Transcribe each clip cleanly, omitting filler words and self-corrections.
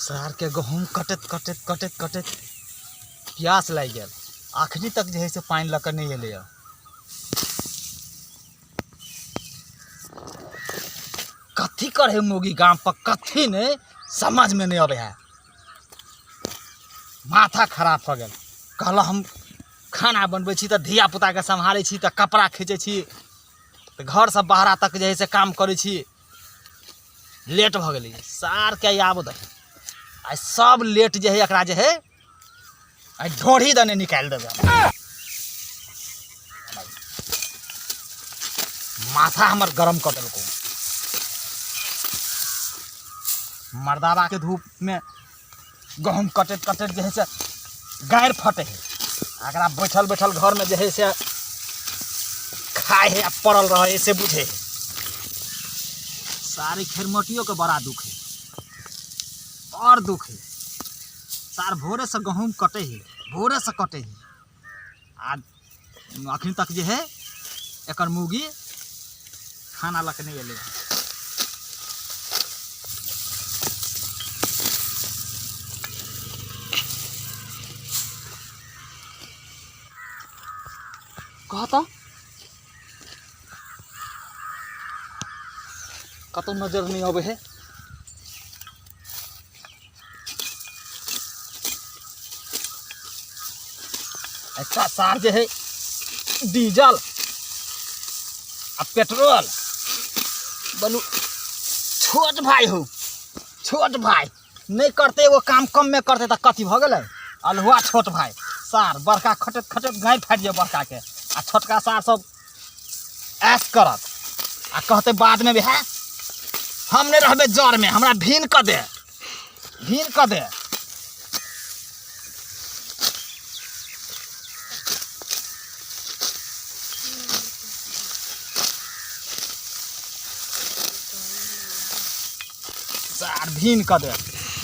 सारके गहूँम कटैत कटैत कटैत कटैत प्यास लागि गेल। अखनी तक जे है से पानि लऽ कऽ नहि एलैए। कथी करै मौगी गाम पर, कथी नहि समझमे नहि अबै है, माथा खराब भऽ गेल। कहलहुँ हम खाना बनबै छी तऽ धियापुताके सम्हारै छी, तऽ कपड़ा खीचै छी, तऽ घरसँ बाहरा तक जे है से काम करै छी। लेट भऽ गेलै सारके, आब दही आइ सब लेट जे है एकरा जे है आइ ढोढ़ी दने निकालि देबै। माथा हमर गरम कऽ देलकौ। मर्दाबाके धूपमे गहूँम कटैत कटैत जे है से गारि फटै है, एकरा बैठल बैठल घरमे जे है से खाइ है आ पड़ल रहै है से बुझै है। सारी खेरमटियोके बड़ा दुख है, बड़ दुख है सार। भोरेसँ गहूँम कटै है, भोरेसँ कटै है, आ अखन तक जे है एकर मौगी खाना लऽ कऽ नहि एलै। कह तऽ कतहु नजर नहि अबै है। अच्छा सार जे है डीजल आ पेट्रोल बोलू छोट भाई हो, छोट भाई नहि करतै एगो काम कममे करतै तऽ कथी भऽ गेलै? अल्हुआ छोट भाई सार बड़का खटैत खटैत गाँइ फाटि जाय बड़काके, आ छोटका सार सब ऐश करत आ कहतै बादमे भी है हम नहि रहबै जरमे, हमरा भीन कऽ दे, भीन कऽ दे। सार भीन कऽ दे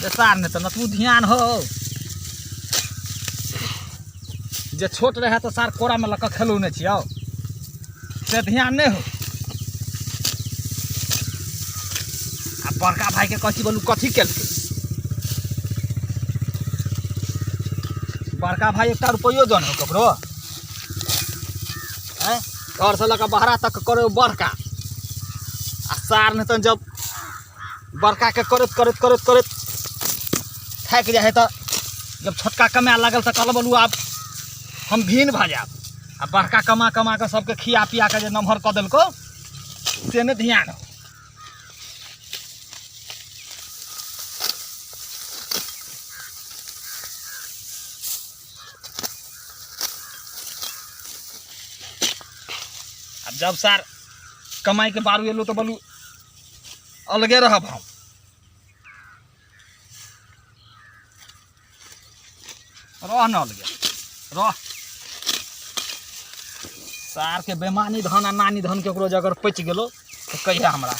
रे सार, नहि तऽ नतबू ध्यान हो जे छोट रहै तऽ सार कोरामे लऽ कऽ खेलू नहि छियौ से ध्यान नहि हो। आ बड़का भाइके कहै छी बोलू कथी केलकै बड़का भाइ? एकटा रुपैयो जन हो ककरो? आँय, घरसँ लऽ कऽ बहरा तक करै बड़का, आ सार नहि तऽ जब बड़काके करैत करैत करैत करैत थाकि जाइ हइ तऽ जब छोटका कमाए लागल तऽ कहल बोलू आब हम भिन्न भऽ जायब। आ बड़का कमा कमा कऽ सबके खिया पिया कऽ जे नमहर कऽ देलकौ से नहि ध्यान हो। आब जब सार कमाइके बारू एलहुँ तऽ बोलू अलगे रहब हम। रह न अलगे रह। सारके बेमानी धन आ नानी धन केकरो जे अगर पचि गेलो तऽ कहिया हमरा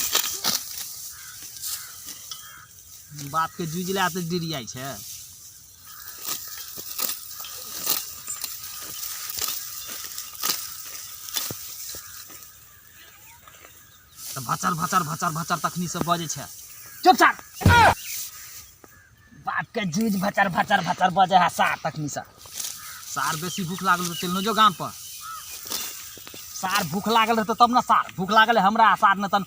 बापके जुजला तऽ डिरियाइ छै। तऽ भचर भचर भचर भचर तखनी से बजै छै। चुप सार, बाप के जूझ भचर भचर भचर बजै है सार तखनी से। सार बेसी भूख लागल तऽ चलि जो गाम पर। सार भूख लागल रहतौ तब ने, सार भूख लागल है हमरा सार ने तन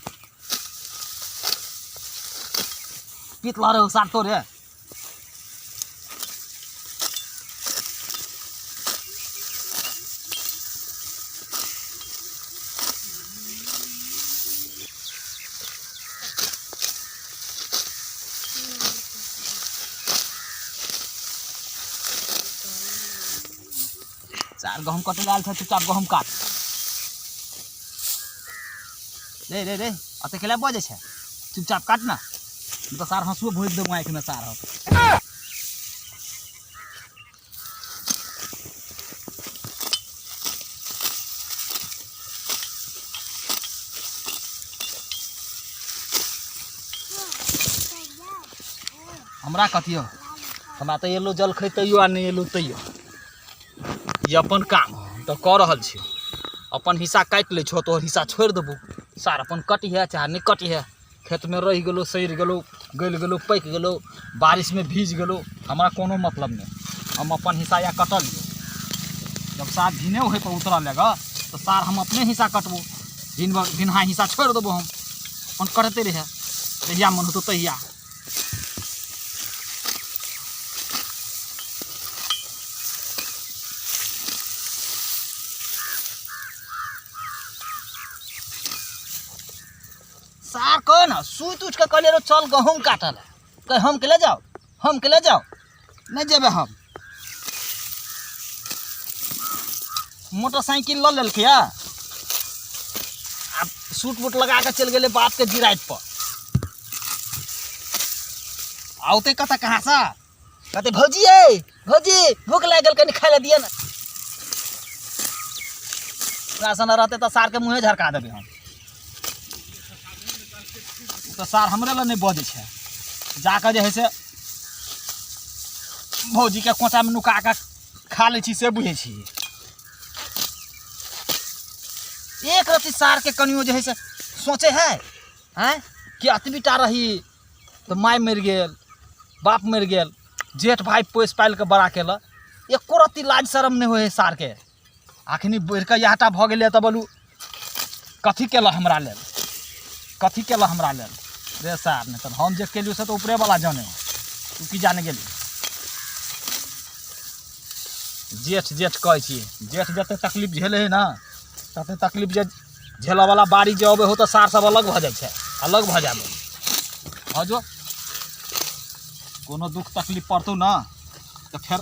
पीत लहरे सार तोरे। चार गहूँम कटै आयल छै, चुपचाप गहूँम काट। रे रे रे, अते केला बजै छै? चुपचाप काट ना, तऽ सार हँसुओ भोजि देबो आँखिमे सार हम। हमरा कथियो, हमरा तऽ एलो जलखै तैयो आ नहि एलो तैयो, ई अपन काम हम तऽ कऽ रहल छी। अपन हिस्सा काटि लै छौ, तोहर हिस्सा छोड़ि देबौ सार। अपन कटिहे चाहे नहि कटिहे, खेतमे रहि गेलौ, सड़ि गेलौ। गलि गेलौ, पाकि गेलौ, बारिशमे भीज गेलौ, हमरा कोनो मतलब नहि। हम अपन हिस्सा या कटल लियौ। जब सार भिने होय पर उतरल ग तऽ सार हम अपने हिस्सा कटबो, भिन भिनहा हिस्सा छोड़ि देबो, हम अपन कटते रहे जहिया मन होतौ तहिया। सार कह ना, सुति उठि कऽ कहलियै रौ चल गहूँम काटऽ लए, कहे हम के ले जाओ, हम के ले जाओ, नहि जेबै हम। मोटरसाइकिल लऽ लेलकै आ सूट बूट लगा कऽ चलि गेलै बापके जिराइत पर। औतै कतऽ कहाँसँ, कहतै भौजी यै भौजी भूख लागि गेल, कनि खाइ लए दिअ ने। हमरा सन रहतै तऽ सारके मुँहे झरका देबै हम। तऽ सार हमरे लए नहि बजै छै, जाकऽ जे हइ से भौजीके कोचामे नुका कऽ खा लै छी से बुझै छी। एक रत्ती सारके कनियो जे हइ से सोचै है आँय कि एतबी टा रही तऽ माय मरि गेल, बाप मरि गेल, जेठ भाय पोसि पालि कऽ बड़ा केलक, एको रत्ती लाज शरम नहि होइ हइ सारके। अखनी बढ़ि कऽ इएह टा भऽ गेलै तऽ बोलू कथी केलक हमरा लेल, कथी केलक हमरा लेल रे सार। नहि तऽ हम जे केलियौ से तऽ उपरेवला जानै, तू की जाने गेली। जेठ जेठ कहै छी, जेठ जते तकलीफ झेलै हइ ने तते तकलीफ जे झेलऽवला बारी जे अबै हो तऽ सार सब अलग भऽ जाइ छै, अलग भऽ जाबै। भऽ जो कोनो दुख तकलीफ पड़तौ ने तऽ फेर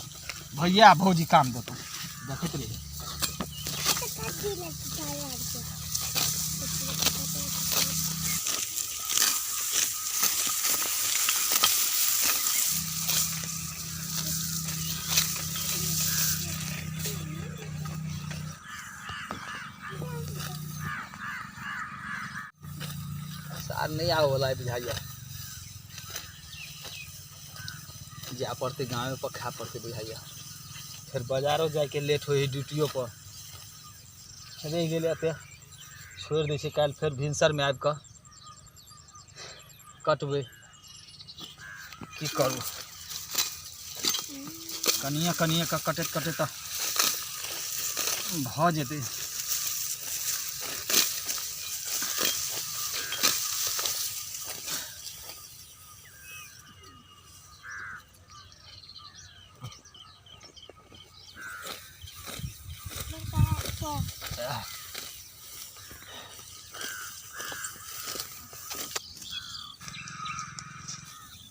भैया आ भौजी काम देतौ, देखैत रही। सार नहि आबऽ वला बुझाइया, जाय पड़तै गाँवे पर, खाय पड़तै बुझाइया। फेर बाजारो जाइके लेट होइ हइ ड्यूटियो पर, रहि गेलै एते छोड़ि दै छियै, काल्हि फेर भिनसरमे आबि कऽ कटबै। की करू, कनिए कनिए कऽ कटैत कटैत तऽ भऽ जेतै।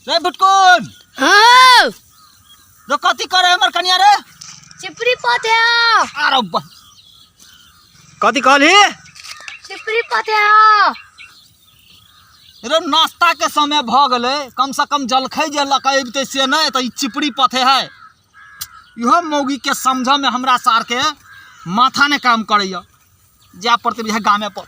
रे बुटकुन। हाँ। रो कथी करे हमर कनिया रे? चिपरी पथे आ। अरे कथी कहली? चिपरी पथे आ। रे नाश्ता के समय भ गेलै, कम से कम जलखै जे लऽ कऽ अबितै से नहि, तऽ ई चिपरी पथे है। इहो मौगी के समझऽ में हमरा सार के माथा नहि काम करैया। जाय पड़तै बुझाइ गामे पर।